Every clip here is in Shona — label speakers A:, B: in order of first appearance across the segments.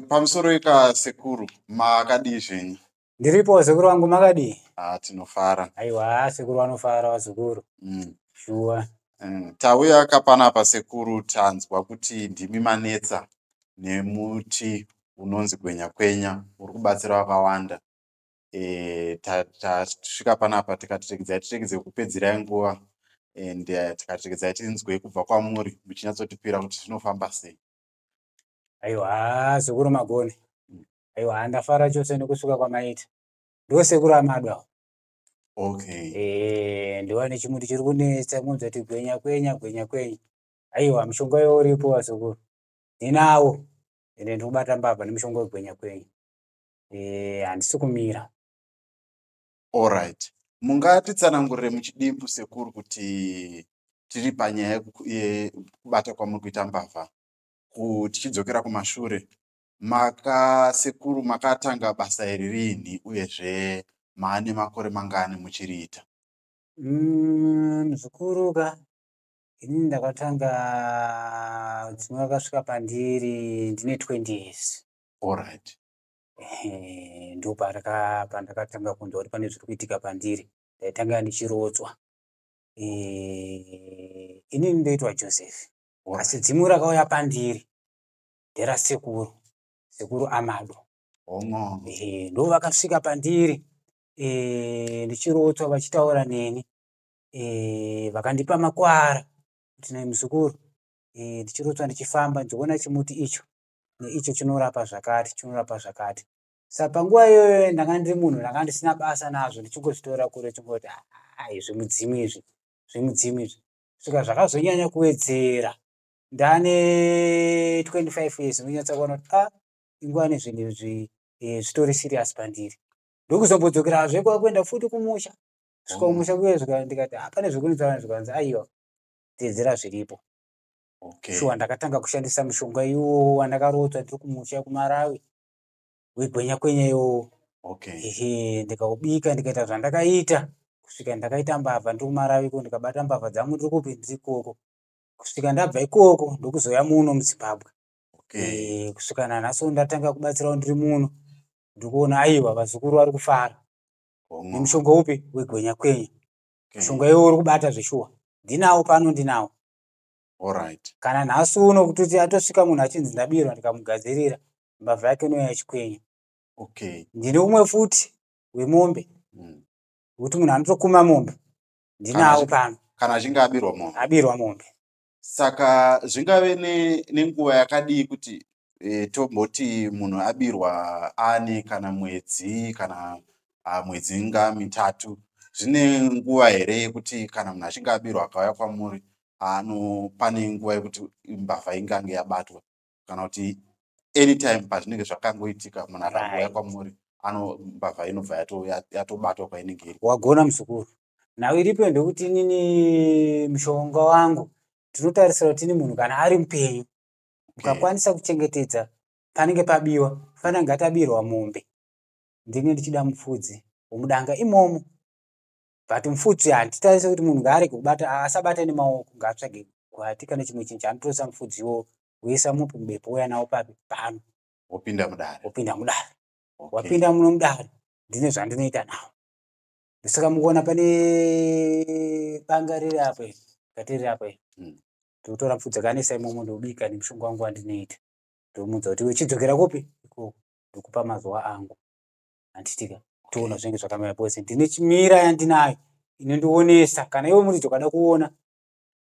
A: Pamusoro ika sekuru, makadii zvenyu?
B: Ndiripo sekuru wangu, makadii?
A: Ah, tinofara.
B: Aiwa, sekuru vanofara vazukuru. Shuwa.
A: Tauya kapanapa sekuru, tanzwa kuti ndimi manetsa nemuti unonzi gwenya kwenya uri kubatsira vakawanda. Tasvika panapa tikati regedzai tiregedze kupedzerai nguva and tikati regedzai tinzwe kubva kwamuri muchinyatsotipira kuti zvinofamba sei.
B: Aiwa, sekuru magone. Aiwa, ndafara chose nekusvika kwamaita. Ndo sekuru amadu avo. Ndiwa nechimuti chiri kunetsa kunzi kuti gwenya kwenya, gwenya kwenya. Aiwa, mushonga iwo uripo vasekuru. Ndinawo. Ende ndiri kubata mbavha nemushonga wegwenya kwenya. Handisi kumira.
A: Alright. Mungatitsanangurire muchidimbu sekuru kuti tiri panyaya yekubata kwamuri kuita mbavha, tichidzokera kumashure, maka sekuru makatanga basa iri riini uyezve maane makore mangani muchiriita?
B: Muzukuru ka, inini ndakatanga dzimwe vakasvika pandiri ndine 20 years. Ndo pandakatanga kunzwa kuti pane zviri kuitika pandiri. Ndaitanga ndichirotswa. Inini ndoitwa Joseph. Asi dzimu rakauya pandiri nderasekuru, sekuru Amado. Ndo vakasvika pandiri ndichirotswa vachitaura neni. Vakandipa makwara kuti nai muzukuru, ndichirotswa ndichifamba ndichiona chimuti icho neicho chinorapa zvakati, chinorapa zvakati. Saka panguva iyoyo ndanga ndiri munhu ndanga ndisina basa nazvo, ndichingozvitora kure chingoti zvemudzimu izvi, zvemudzimu izvi. Svika zvakazonyanya kuwedzera ndane 25 years, ndonyatsa kuona kuti inguva nezvinhu izvi zvitori serious pandiri. Ndokuzombodzokerazve kwakuenda futi kumusha. Svika kumusha kuye ndikati pane zvekunetsa, zvikanzi aiwa, teedzera zviripo. Shuwa ndakatanga kushandisa mushonga iwowo wandakarotswa ndiri kumusha kuMarawi wegwenya kwenya iwowo. Ehe, ndikaubika ndikaita zvandakaita kusvika ndakaita mbavha ndiri kuMarawi iko, ndikabata mbavha dzangu ndiri kupi, ndiri ikoko. Kusvika ndabva ikoko ndokuzouya muno muZimbabwe. Kusvika nanhasi ndatanga kubatsirawo ndiri muno, ndikuona aiwa vazukuru vari kufara nemushonga upi wegwenya kwenya. Mushonga iwowo uri kubata zveshuwa. Ndinawo pano, ndinawo. Kana nhasi uno kutoti atosvika munhu achinzi ndabirwa, ndikamugadzirira mbavha yake inouya ichikwenya. Ndine umwe futi wemombe wekuti munhu anotokuma mombe, ndinawo pano.
A: Kana achinge abirwa mombe.
B: Abirwa mombe.
A: Saka zvingave nenguva yakadii kuti tomboti munhu abirwa ane kana mwedzi kana mwedzi inga mitatu, zvine nguva here yekuti kana munhu achinge abirwa akauya kwamuri pane nguva yekuti mbavha ingange yabatwa, kana kuti anytime pazvinenge zvakangoitika munhu akangouya kwamuri mbavha inobva yatobatwa kwainenge iri?
B: Wagona muzukuru. Nhau iripo ndekuti inini mushonga wangu tinotarisira kuti ini munhu kana ari mupenyu ukakwanisa kuchengetedza panenge pabiwa, fanira ngatabirwa mombe, ndinge ndichida mupfudzi womudanga imomo. But mupfudzi handitarise kuti munhu ngaarege kubata, asabata nemaoko, ngaatsvage gwati kana chimwe chinhu chaanotoresa mupfudzi iwowo, woisa mupi mubepo, wouya nawo papi pano,
A: wopinda mudare.
B: Wopinda mudare. Wapinda muno mudare, ndine zvandinoita nawo. Saka mukuona pane banga riri apo iri, gati riri apo iri. Ndinotora mupfudzi akanesa imomo, ndobika nemushonga wangu wandinoita. Ndomuudza kuti iwe chidzokera kupi ikoko, ndokupa mazuva angu. Handitika toona zvinenge zvakamira pose. Ndine chimira yandinayo inondionesa kana iwe muridzi ukada kuona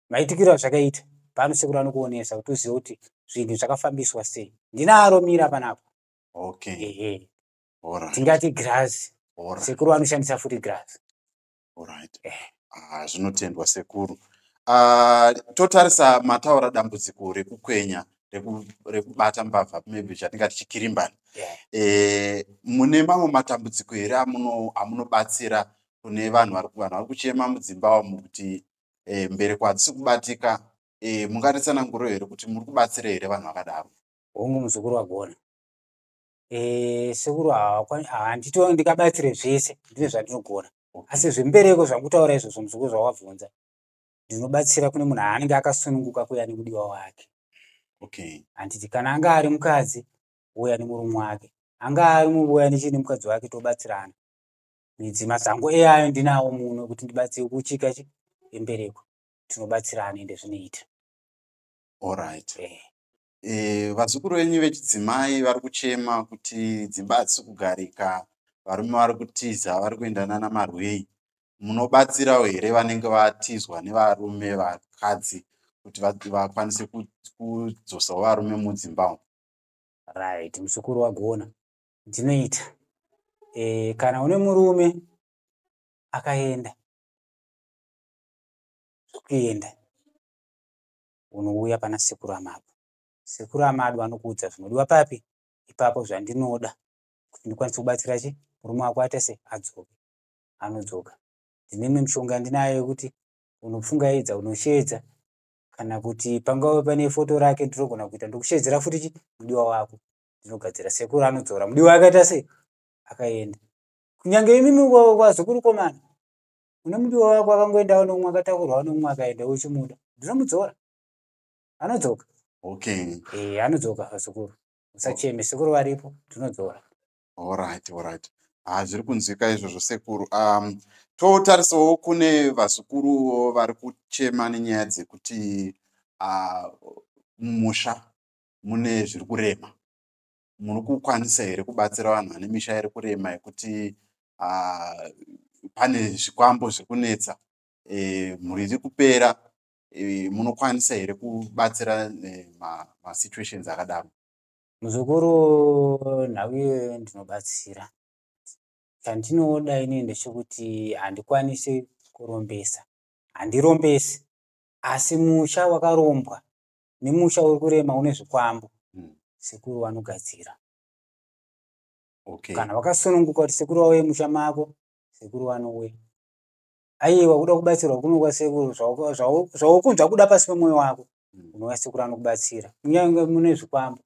B: maitikiro azvakaita pano, sekuru anokuonesa kuti uzive kuti zvinhu zvakafambiswa sei. Ndinaro mira panapa. Ehe. Tingati girazi. Sekuru anoshandisa futi girazi.
A: Zvinotendwa sekuru. Totarisa mataura dambudziko rekukwenya rekubata mbavha, maybe chatingati chikirimbani. Mune mamwe matambudziko here amunobatsira kune vanhu vari kuchema mudzimba umu kuti mbereko hadzisi kubatika? Mungatitsanangurire here kuti muri kubatsira here vanhu vakadaro?
B: Hongu muzukuru, wagona. Sekuru handito ndikabatsire zvese, ndine zvandinogona. Asi zvembereko zvakutaura izvozvo muzukuru zvawabvunza, ndinobatsira kune munhu aanenge akasununguka kuuya nemudiwa wake. Handiti kana anga ari mukadzi Ouya nemurume wake. Anga ari mubuya nechii nemukadzi wake tobatsirana. Midzi masango eyayo ndinawo muno kuti ndibatsire kuchika chi embereko. Tinobatsirana ende zvinoita.
A: Alright. Vazukuru venyu vechidzimai vari kuchema kuti dzimba hadzisi kugarika, varume vari kutiza, vari kuenda nana marwei. Munobatsirawo here vanenge vatizwa nevarume vakadzi kuti vakwanise kudzosawo varume mudzimba umu?
B: Right, muzukuru wagona. Ndinoita. Kana une murume akaenda zvekuenda unouya pana sekuru Amadu. Sekuru Amadu anokuudza zvinodiwa papi ipapo zvandinoda kuti ndikwanise kubatsira chi murume wako aite sei adzoke. Anodzoka. Ndine imwe mishonga yandinayo yekuti unopfungaidza unosheedza kana kuti pangave pane foto rake ndinogona kuita ndokusheedzera futi chi mudiwa wako. Ndinogadzira sekuru anodzora mudiwa akaita sei akaenda. Kunyange imimi vazukuru komana une mudiwa wako akangoendawo neumwe akatakurwawo neumwe akaenda uchimuda ndinomudzora anodzoka.
A: Okay.
B: Anodzoka vazukuru usacheme sekuru varipo ndinodzora.
A: Alright, alright. Zviri kunzwika izvozvo sekuru. Totarisawo kune vazukuru vari kuchema nenyaya dzekuti mumusha mune zviri kurema. Muri kukwanisa here kubatsira vanhu vane misha iri kurema yekuti pane zvikwambo zviri kunetsa, mhuri iri kupera, munokwanisa here kubatsira masituations akadaro?
B: Muzukuru, nhau iyoyo ndinobatsira. Chandinoda inini ndechekuti handikwanisi kurombesa. Handirombesi, asi musha wakarombwa nemusha uri kurema une zvikwambo, sekuru vanogadzira.
A: Okay.
B: Kana wakasununguka kuti sekuru vauye musha mako, sekuru vanouya. Aiwa kuda kubatsirwa kuno kwasekuru zvaukunzwa kuda pasi pemwoyo wako, unouya sekuru anokubatsira. Kunyange mune zvikwambo,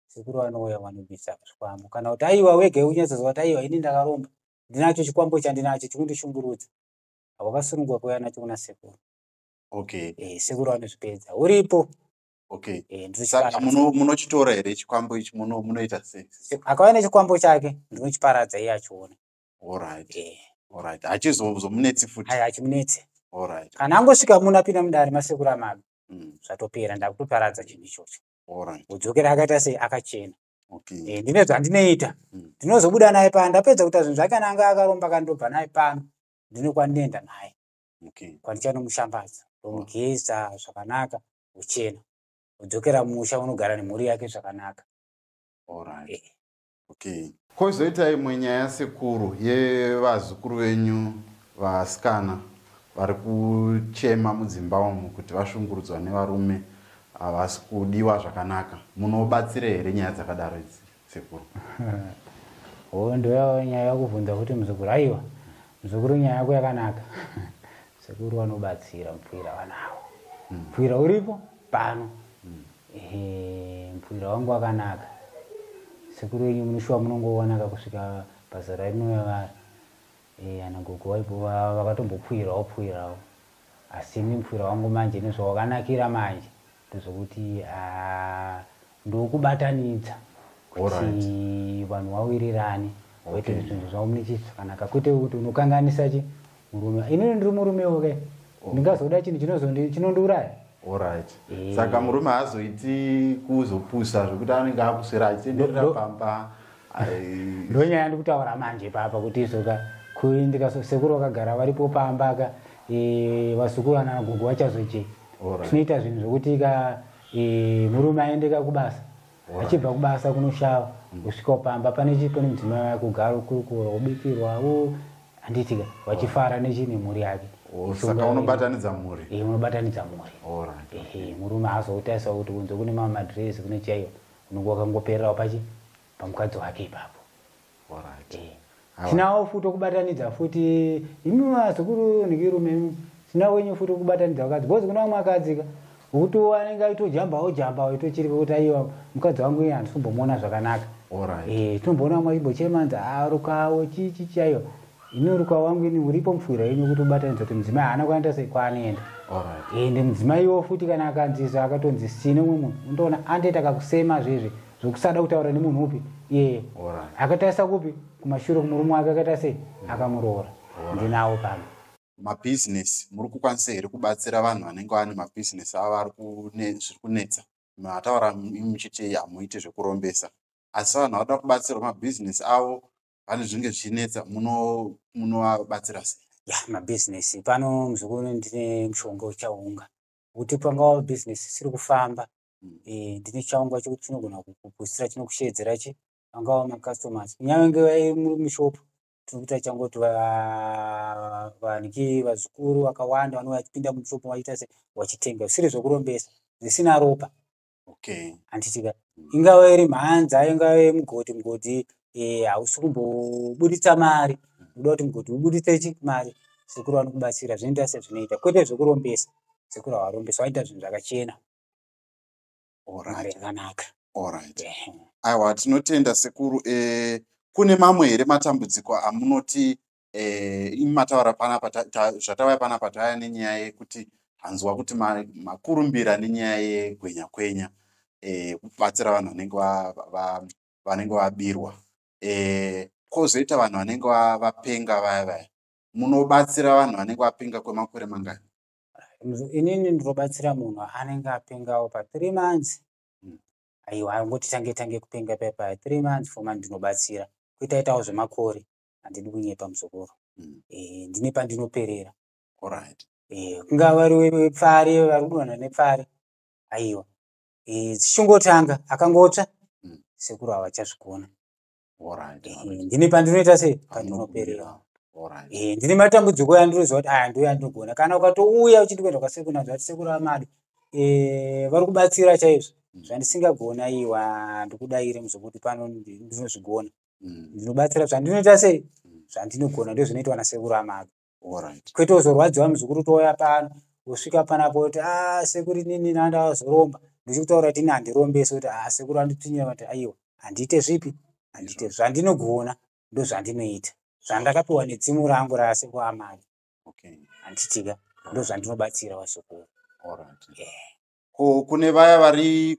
B: sekuru vanouya vanobvisa zvikwambo. Kana kuti aiwa wega unyatsoziva kuti aiwa ini ndakaromba, ndinacho chikwambo chandinacho chikundishungurudza. Wakasununguka kuuya nacho kuna sekuru.
A: Okay.
B: Sekuru vanozvipedza. Uripo.
A: Okay. Saka munochitora here chikwambo ichi munoita sei?
B: Akauya nechikwambo chake ndinochiparadza iye achiona.
A: Alright. Alright. Hachizomunetsi futi.
B: Hai hachimunetsi.
A: Alright.
B: Kana angosvika muno apinda mudare masekuru Amadu, zvatopera ndakutoparadza chinhu ichocho.
A: Alright.
B: Wodzokera akaita sei akachena.
A: Okay.
B: Ndine zvandinoita. Ndinozobuda naye pano ndapedza kuita zvinhu zvake kana anga akaromba kandobva naye pano ndine kwandinoenda naye.
A: Okay.
B: Kwandichanomushambadza ndomugeza zvakanaka wochena. Wodzokera mumusha unogara nemhuri yake zvakanaka.
A: Alright. Okay. Kozoita imwe nyaya sekuru yevazukuru venyu vasikana vari kuchema mudzimba umu kuti vashungurudzwa nevarume havasi kudiwa zvakanaka. Munobatsira here nyaya dzakadaro idzi sekuru?
B: Ndoyawo nyaya yakubvunza kuti muzukuru aiwa muzukuru nyaya yako yakanaka. Sekuru vanobatsira mupfuira vanawo. Mupfuira uripo pano. Mupfuira wangu wakanaka. Sekuru wenyu munoshuwa munongoonaka kusvika pazera rinouya vari. Ana gogo vaipo vakatombopfuirawo pfuirawo. Asi ini mupfuira wangu manje nezvawakanakira manje ndezvekuti ndokubatanidza kuti vanhu vawirirane vaite zvinhu zvavo mune chii zvakanaka kwete kuti unokanganisa chi murume. Inini ndiri murumewo ke ndingazoda chinhu chinondiuraya.
A: Alright. Saka murume haazoiti kuzopusa zvekuti anenge akuswera achitenderera pamba.
B: Ndonyaya ndikutaura manje papa kuti izoka sekuru vakagara varipo pamba ka vazukuru ana gogo vachazoche. Tinoita zvinhu zvokuti ka murume aende kubasa. Achibva kubasa kunoshava kusvika pamba pane chipo nemudzimai wake kugara kurukura kubikirwa handiti ka vachifara nemhuri yake.
A: Saka unobatanidza mhuri.
B: Unobatanidza mhuri.
A: Alright.
B: Murume haazokutarisa kuti kunze kune mamwe madhirezi kune chaiyo unenge wakangopererawo pachi pamukadzi wake ipapo.
A: Alright.
B: Tinawo futi okubatanidza futi imi vazukuru nekirume tinawo wenyu futi okubatanidza vakadzi because kuna vamwe akadzi ka wekuti anenge aitojambawo jambawo itochiriko kuti aiwa mukadzi wangu iye handisi kumbomuona zvakanaka.
A: Alright.
B: Tinomboona vamwe vachimbochema rukawo chichi chaiyo. Ini rukawo wangu ini uripo mupfuira yenyu kuti ubatanidza kuti mudzimai haana kuenda sei kwaanoenda.
A: Alright.
B: Ende mudzimaiwo futi kana akanzi akatonzi sine umwe munhu undoona andoita kakusema zvezve Zvokusada kutaura nemunhu upi iyeye. Akatarisa kupi? Kumashure kumurume wake akaita sei? Akamuroora. Ndinawo pano.
A: Mabhizinesi, muri kukwanisa here kubatsira vanhu vanenge vane mabhizinesi avo ari zviri kunetsa? Mataura muchiti hamuiti zvekurombesa, asi vanhu vanoda kubatsirwa mabhizinesi avo pane zvinenge zvichinetsa, munovabatsira sei?
B: Ya, mabhizinesi pano muzukuru ndine mushonga wechaunga wekuti pangava bhizinesi isiri kufamba, ndine chaunga chekuti chinogona kukupusira, chinokusheedzera chi angava macustomers kunyange muri mushopu. Tiri kuita changoti vanhu vazukuru vakawanda vanouya vachipinda mushopu vachiita se vachitenga zvisiri zvekurombesa, zvisina ropa. Handitika ingava iri mhanza, ingave mugodhi, mugodhi hausi kumbobuditsa mari, unoda kuti mugodhi ubuditse chi mari, sekuru vanokubatsira. Zvinoita sezvinoita, kwete zvekurombesa. Sekuru havarombesi, vanoita zvinhu zvakachena, mari yakanaka.
A: Alright. Aiwa, tinotenda sekuru. Kune mamwe here matambudziko amunoti imi mataura panapa? Zvatauya panapa, tauya nenyaya yekuti hanzwa kuti makurumbira nenyaya yegwenya kwenya, kubatsira vanhu vanenge vabirwa. Kwozoita vanhu vanenge vapenga vaya vaya. Munobatsira vanhu vanenge vapenga kwemakore mangani?
B: Inini ndinobatsira munhu anenge apengawo pa3 months. Aiwa, angoti tange tange kupenga paya 3 months, 4 months ndinobatsira. Kwete aitawo zvemakore, handidi kunyepa muzukuru. Ndine pandinoperera. Kungava vari vepfari, vari kudonha nepfari, aiwa, dzichingotanga akangotsva, sekuru havachazvikona. Ndine pandinoita sei, pandinoperera. Ndine matambudziko andinoziva kuti aya ndo yandinogona. Kana ukatouya uchiti kuenda kwasekuru, ndaziva kuti sekuru amadi vari kubatsira chaizvo. Zvandisingagona, iwa, ndikudaire muzokuti pano ndinozvigona. Ndinobatsira zvandinoita sei, zvandinogona, ndozvinoitwa nasekuru amadi. Kwete uzorwadziwa muzukuru, touya pano, wosvika panapo woti, "A, sekuru, inini ndandazoromba." Ndichikutaura kuti ini handirombesi, kuti, "A, sekuru anditinyira," kuti aiwa, handiite zvipi, handiite zvandinogona, ndozvandinoita, zvandakapiwa nedzimu rangu rasekuru amadi. Handitika ndozvandinobatsira vazukuru.
A: Ko kune vaya vari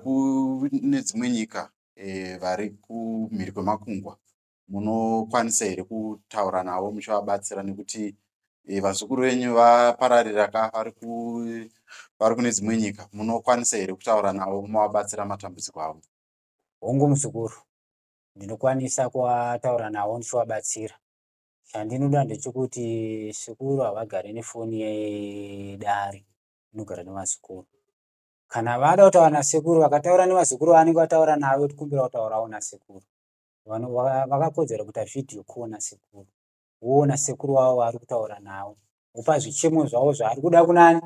A: kune dzimwe nyika, vari kumhiri kwemakungwa, munokwanisa here kutaura navo muchivabatsira? Nekuti vazukuru venyu vapararira ka, vari kune dzimwe nyika, munokwanisa here kutaura navo movabatsira matambudziko avo?
B: Hongu muzukuru, ndinokwanisa kuvataura navo ndichivabatsira. Chandinoda ndechekuti sekuru havagari nefoni yedare, inogara nevazukuru. Kana vada kutaura nasekuru, vakataura nevazukuru vanenge vataura navo, tikumbira kutaurawo nasekuru. Vakakodzera kuita video call nasekuru, voona sekuru vavo vaari kutaura navo, vopa zvichemo zvavo zvaari kuda kunani,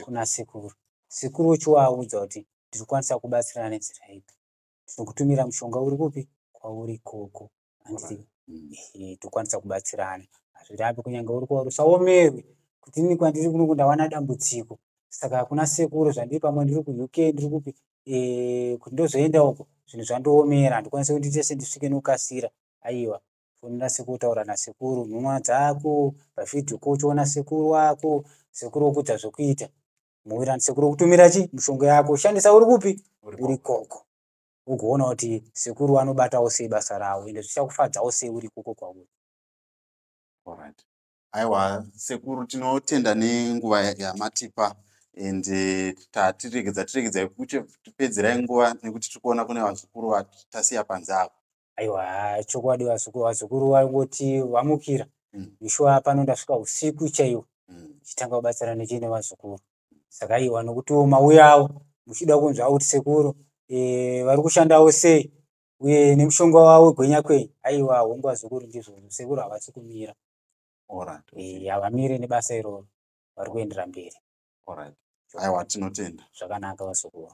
B: kuna sekuru. Sekuru ochivaudza kuti ndirikukwanisa kubatsirana nenzira ipi, tinokutumira mushonga uri kupi kwauri ikoko, handiti? Tokwanisa kubatsirana. Hazvirapi kunyange uri kwauri, usaomerwe kuti inini kwandiri kunoku ndawana dambudziko, saka kuna sekuru zvandiri pamwe ndiri kuUK, ndiri kupi, kuti ndozoenda uko zvinhu zvandiomera, handikwanisi kuti ndiite sendisvike nokukasira. Aiwa, fonera sekuru, taura nasekuru, nhumwa dzako pavideo call, uchiona sekuru wako, sekuru vokuudza zvokuita, mowirirana, sekuru vokutumira chi mishonga yako, shandisa uri kupi, uri ikoko, ugoona kuti sekuru vanobatawo sei basa ravo, ende zvichakufadzawo sei uri ikoko kwauri.
A: Alright. Aiwa sekuru, tinotenda nenguva yamatipa and tatiregedza tiregedzai kuchipedzerai nguva nekuti tiri kuona kune vazukuru vatasiya panze apa.
B: Aiwa, chokwadi vazukuru vangoti vamukira. Mishuwa pano ndasvika usiku chaiwo, tichitanga kubatsira nechi nevazukuru. Saka aiwa, nokutiwo mauyawo muchida kunzwa kuti sekuru vari kushandawo sei uye nemushonga wavo wegwenya kwenya. Aiwa, hongu vazukuru, ndizvozvo, sekuru havasi kumira. Havamiri nebasa iroro, vari kuendera mberi.
A: Aiwa, tinotenda.
B: Zvakanaka vazukuru.